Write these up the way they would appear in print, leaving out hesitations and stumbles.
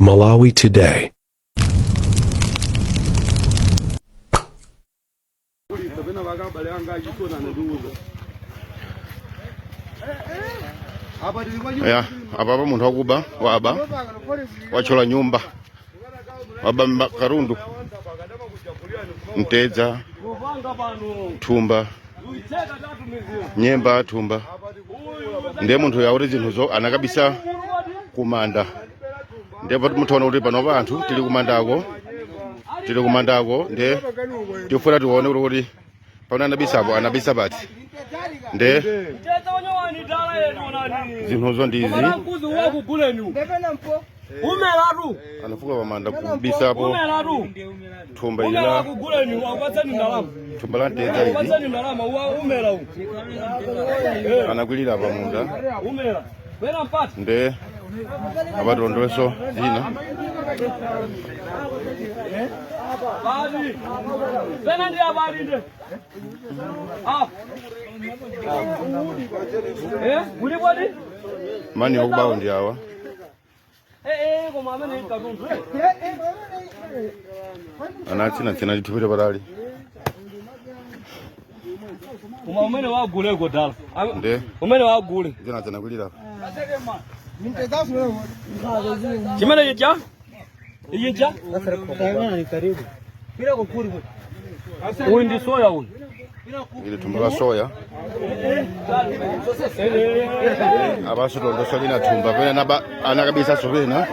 Malawi Today. Ya, apapa munthu wakuba waba, wachola nyumba, waba katundu, mtedza, thumba, nyemba, thumba. Ndiye munthu yakuti zinthuzo anakabisa kumanda. Ndiye poti muthaona kuti panopa anthu tili kumandako, tili kumandako. Ndiye tifuna tione kuti pano anabisapo, anabisa pati. Ndiye zinthuzo ndi izi. Umelatu. Anafukula pamanda kubisapo. Umelatu. Thumba ili Umela la kuguleni akupatsani ndalama. Thumba la mtedza ili. Akupatsani ndalama umela u. Anakwirira pamunda. Umela. Wena mpata. Nde apatilondoleso zina. Badi. Pena ndi abadi nde. Ah. Eh, uli bodi? Mani okubawo ndi awa. Eh eh, koma amene katundu. Anatsinatsina ndithu patali. Koma umene wagule kodala. Nde Umene wagule. zina zinakwirira. Chimene chicha? Ichi cha? Uyu ndi soya uyu. Ili thumba la soya. Apaso tondoso lina thumba pena anakabisaso pena.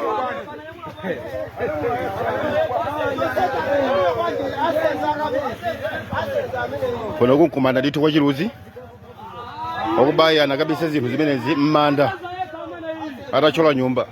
Kuno kunkumanda ndithu kwa Chiluzi, wakubayi anakabisa zinthu zimenezi m'manda atachola nyumba.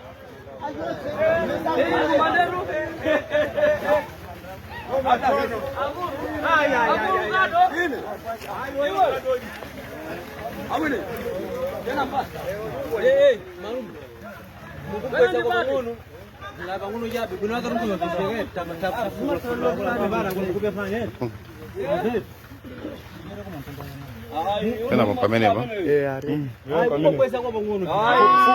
Pena pamenepa.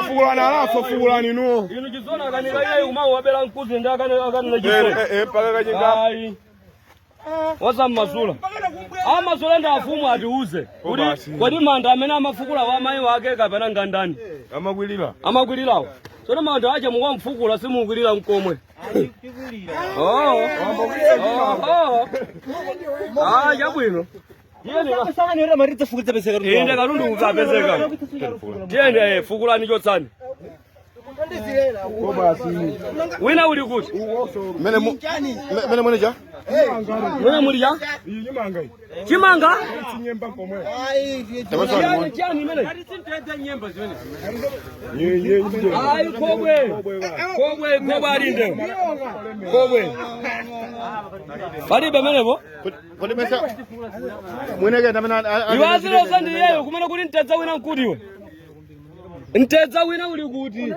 Fukulani alafu fukulani inuwo. Inu chizona akanika iyeyo kumawu wabera mkuzi ndi akanena chisoya. Mpaka kachinga. Ayi. Wasammasula. Amasula ndi afumu atiuze. Kuti basi. kodi manda amene amafukula wa amayi wake kapena ngandani? Amakwilira. Amakwirirawo. Tsono manda ache mukamfukula simukwirira mkomwe. Oh. Oh. Ah, chabwino. Tiyeni inde katundu kukapezeka. Tiyeni fukulani chotsani. Wina uli kuti? Mene mene mwene cha Mwene muli ya? Iyi chimanga iyi. Chimanga? Chinyemba komwe. Tabasani. Chani chani imene? Ye ye ye. Ayi kobwe. Kobwe kobwe alinde. Kobwe. Palibe menepo? Kodi mesa mwene kenda mene Iwe aziloza ndi iyeyo kumene kuti mtedza wina nkuti iwe. Mtedza wina uli kuti?